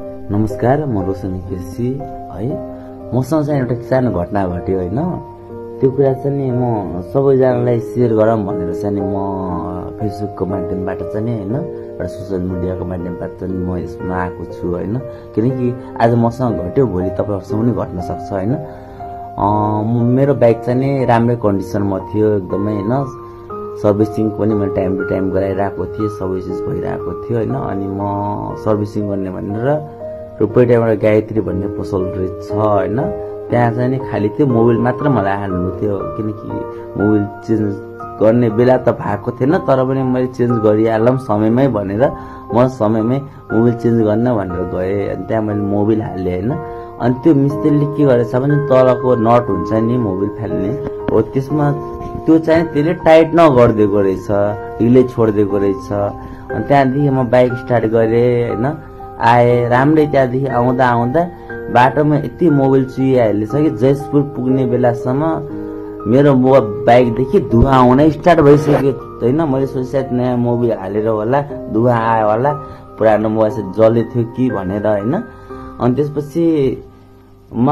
नमस्कार, म रोशन केसी है। मसँग चाहिँ एउटा सानो घटना घट्यो होइन। त्यो कुरा चाहिँ नि म सबैजनालाई सेयर गरौँ भनेर चाहिँ म फेसबुकको माध्यमबाट चाहिँ नि होइन, एउटा सोसियल मिडियाको माध्यमबाट चाहिँ म यसमा आएको छु होइन। किनकि आज मसँग घट्यो, भोलि तपाईँहरूसँग पनि घट्न सक्छ होइन। मेरो बाइक चाहिँ नि राम्रै कन्डिसनमा थियो एकदमै होइन। सर्भिसिङ पनि मैले टाइम टु टाइम गराइरहेको थिएँ, सबै चिज भइरहेको थियो होइन। अनि म सर्भिसिङ गर्ने भनेर रुपैयाँबाट गायत्री भन्ने पसल रहेछ होइन, त्यहाँ चाहिँ नि खालि त्यो मोबिल मात्र मलाई हाल्नु थियो। किनकि मोबिल चेन्ज गर्ने बेला त भएको थिएन, तर पनि मैले चेन्ज गरिहालौँ समयमै भनेर म समयमै मोबिल चेन्ज गर्न भनेर गएँ। अनि त्यहाँ मैले मोबिल हालेँ होइन। अनि त्यो मिस्त्रीले के गरेछ भने तलको नट हुन्छ नि मोबिल फाल्ने हो, त्यसमा त्यो चाहिँ त्यसले टाइट नगरिदिएको रहेछ, ढिलै छोडिदिएको रहेछ। अनि त्यहाँदेखि म बाइक स्टार्ट गरेँ होइन, आएँ राम्रै। त्यहाँदेखि आउँदा आउँदा बाटोमा यति मोबिल चुहिहालेछ कि जयपुर पुग्ने बेलासम्म मेरो बाइकदेखि धुवा आउन स्टार्ट भइसक्यो होइन। मैले सोचेँ नयाँ मोबिल हालेर होला धुवा आयो होला, पुरानो मोबाइल चाहिँ जले थियो कि भनेर होइन। अनि त्यसपछि म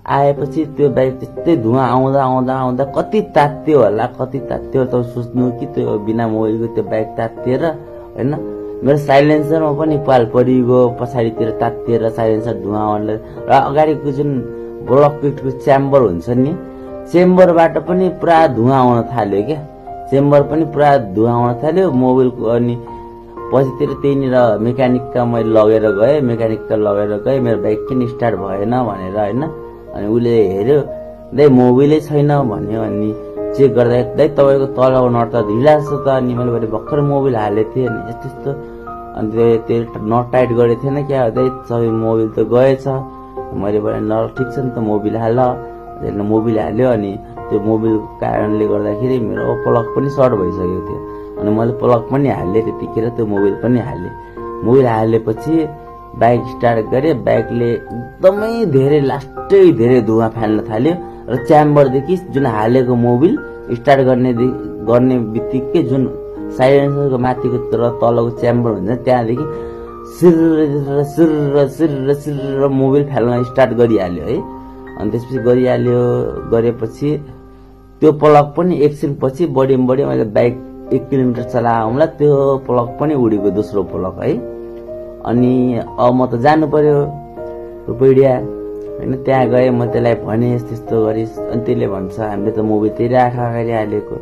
आएपछि त्यो बाइक त्यस्तै धुवा आउँदा आउँदा आउँदा कति तात्यो होला, कति तात्यो त सोच्नु कि त्यो बिना मोबिलको त्यो बाइक तात्तिएर होइन। मेरो साइलेन्सरमा पनि पाल परिगयो, पछाडितिर तात्तिएर साइलेन्सर धुवा आउन। र अगाडिको जुन ब्लकेटको च्याम्बर हुन्छ नि, चेम्बरबाट पनि पुरा धुवा आउन थाल्यो क्या, चेम्बर पनि पुरा धुवा आउन थाल्यो मोबिलको। अनि पछितिर त्यहीँनिर मेकानिकका मैले लगेर गएँ, मेरो बाइक किन स्टार्ट भएन भनेर होइन। अनि उसले हेऱ्यो, दाइ मोबिलै छैन भन्यो। अनि चेक गर्दा दाइ तपाईँको तलको नट त ढिला छ त। अनि मैले भने भर्खर मोबिल हालेको थिएँ अनि यस्तो। अनि त्यो नट टाइट गरेको थिएन क्या दाइ, सबै मोबिल त गएछ। मैले भने ल ठिक छ नि त मोबिल हाल। मोबिल हाल्यो। अनि त्यो मोबिलको कारणले गर्दाखेरि मेरो प्लग पनि सर्ट भइसकेको थियो। अनि मैले प्लग पनि हालेँ त्यतिखेर, त्यो मोबिल पनि हालेँ। मोबिल हालेपछि बाइक स्टार्ट गरेँ। बाइकले एकदमै धेरै लास्टै धेरै धुवा फाल्न थाल्यो। र च्याम्बरदेखि जुन हालेको मोबिल स्टार्ट गर्ने बित्तिकै जुन साइलेन्सरको माथिको तलको च्याम्बर हुन्छ त्यहाँदेखि सिर मोबिल फाल्न स्टार्ट गरिहाल्यो है। अनि त्यसपछि गरेपछि त्यो प्लग पनि एकछिनपछि बढी मैले बाइक 1 किलोमिटर चलाउँला त्यो प्लग पनि उडेको, दोस्रो प्लग है। अनि अब म त जानु पर्यो रुपैयाँ होइन। त्यहाँ गएँ, म त्यसलाई भने यस्तो गरिस्। अनि त्यसले भन्छ हामीले त मोबिल तेरो आँखा अगाडि हालेको,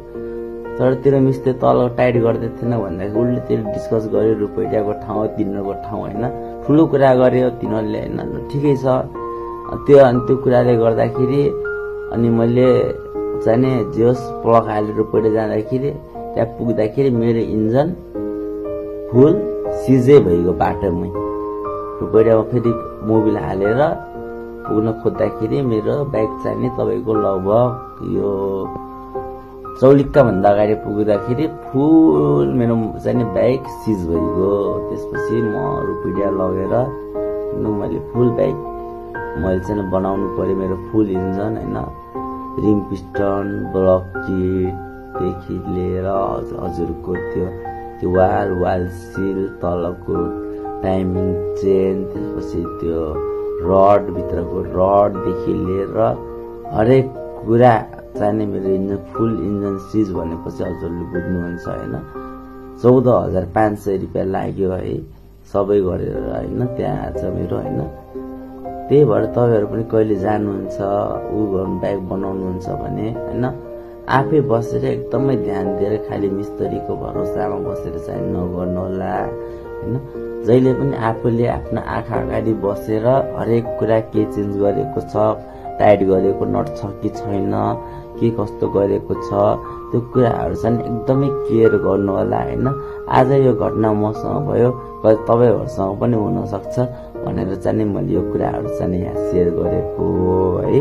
तर तेरो मिस्त्री तल टाइट गर्दै थिएन भन्दाखेरि उसले त्यो डिस्कस गर्यो रुपैयाँको ठाउँ तिनीहरूको ठाउँ होइन, ठुलो कुरा गर्यो तिनीहरूले होइन। ठिकै छ त्यो कुराले गर्दाखेरि अनि मैले जाने जोस प्लग हालेर रुपैयाँ जाँदाखेरि त्यहाँ पुग्दाखेरि मेरो इन्जन फुल सिजै भइगयो बाटोमै। रुपैयाँमा फेरि मोबिल हालेर पुग्न खोज्दाखेरि मेरो बाइक चाहिँ तपाईँको लगभग यो चौलिक्का भन्दा अगाडि पुग्दाखेरि फुल मेरो चाहिँ बाइक सिज भइगयो। त्यसपछि म रुपैयाँ लगेर मैले फुल बाइक मैले चाहिँ बनाउनु पर्यो, मेरो फुल इन्जन होइन, रिङ पिस्टन ब्लक किटदेखि लिएर हजुरको त्यो वाल सिल, तलको टाइमिङ चेन, त्यसपछि त्यो रड भित्रको रडदेखि लिएर हरेक कुरा चाहिने मेरो इन्जन फुल इन्जन सिज भनेपछि हजुरले बुझ्नुहुन्छ होइन। 14,500 रुपियाँ लाग्यो है सबै गरेर होइन। त्यहाँ छ मेरो होइन। त्यही भएर तपाईँहरू पनि कहिले जानुहुन्छ बाइक बनाउनुहुन्छ भने होइन, आफै बसेर एकदमै ध्यान दिएर खालि मिस्त्रीको भरोसामा बसेर चाहिँ नगर्नु होला होइन। जहिले पनि आफूले आफ्नो आँखा अगाडि बसेर हरेक कुरा के चेन्ज गरेको छ, टाइट गरेको नट छ कि छैन, के कस्तो गरेको छ, त्यो कुराहरू चाहिँ एकदमै केयर गर्नु होला होइन। आज यो घटना मसँग भयो, तपाईँहरूसँग पनि हुनसक्छ भनेर चाहिँ मैले यो कुराहरू चाहिँ यहाँ सेयर गरेको है।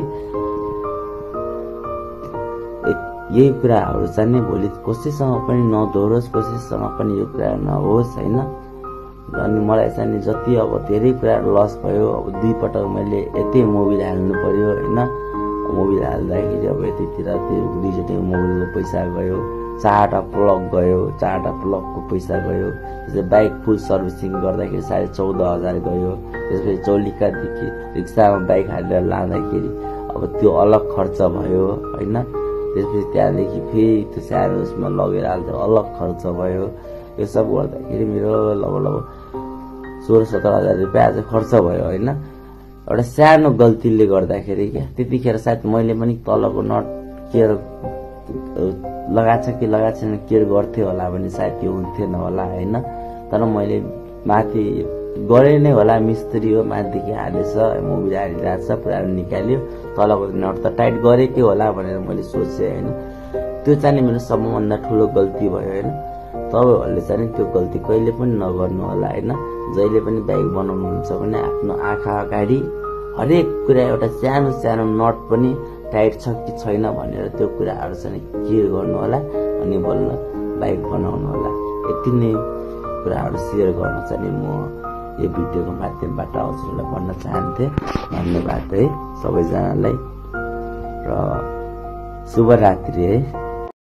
यही कुराहरू चाहिँ भोलि कसैसँग पनि नदोहोरोस्, कसैसँग पनि यो कुरा नहोस् होइन। अनि मलाई चाहिँ जति अब धेरै कुराहरू लस भयो, अब 2 पटक मैले यतै मोबिल हाल्नु पर्यो होइन। मोबिल हाल्दाखेरि अब यतितिर त्यो 2 मोबिलको पैसा गयो, 4वटा प्लग गयो, 4वटा प्लगको पैसा गयो। त्यसपछि बाइक फुल सर्भिसिङ गर्दाखेरि 14,500 गयो। त्यसपछि चौलिकादेखि रिक्सामा बाइक हालेर लाँदाखेरि अब त्यो अलग खर्च भयो हैन। त्यसपछि त्यहाँदेखि फेरि त्यो सानो उसमा लगेर हाल्दा अलग खर्च भयो। यो सब गर्दाखेरि मेरो लगभग 16-17 हजार रुपियाँ आज खर्च भयो हैन। एउटा सानो गल्तीले गर्दाखेरि क्या त्यतिखेर सायद मैले पनि तलको नट केयर लगाछ कि लगाएको छैन केयर गर्थ्यो होला भने सायद त्यो हुन्थेन होला हैन। तर मैले माथि गरे नै होला, मिस्त्री हो माथिदेखि हालेछ, मुभी हालिरहेछ, पुरानो निकाल्यो, तलको नट त टाइट गरेकै होला भनेर मैले सोचेँ हैन। त्यो चाहिँ मेरो सबभन्दा ठुलो गल्ती भयो हैन। तपाईहरुले चाहिँ त्यो गल्ती कहिले पनि नगर्नु होला हैन। जहिले पनि बाइक बनाउनुहुन्छ भने आफ्नो आँखा अगाडि हरेक कुरा एउटा सानो सानो नट पनि टाइट छ कि छैन भनेर त्यो कुराहरु चाहिँ क्लियर गर्नु होला अनि बल्ल बाइक बनाउनु होला। यति नै कुराहरु शेयर गर्न चाहिँ म यो भिडियोको माध्यमबाट हजुरलाई भन्न चाहन्थे। धन्यवाद है सबैजनालाई र शुभरात्रि है।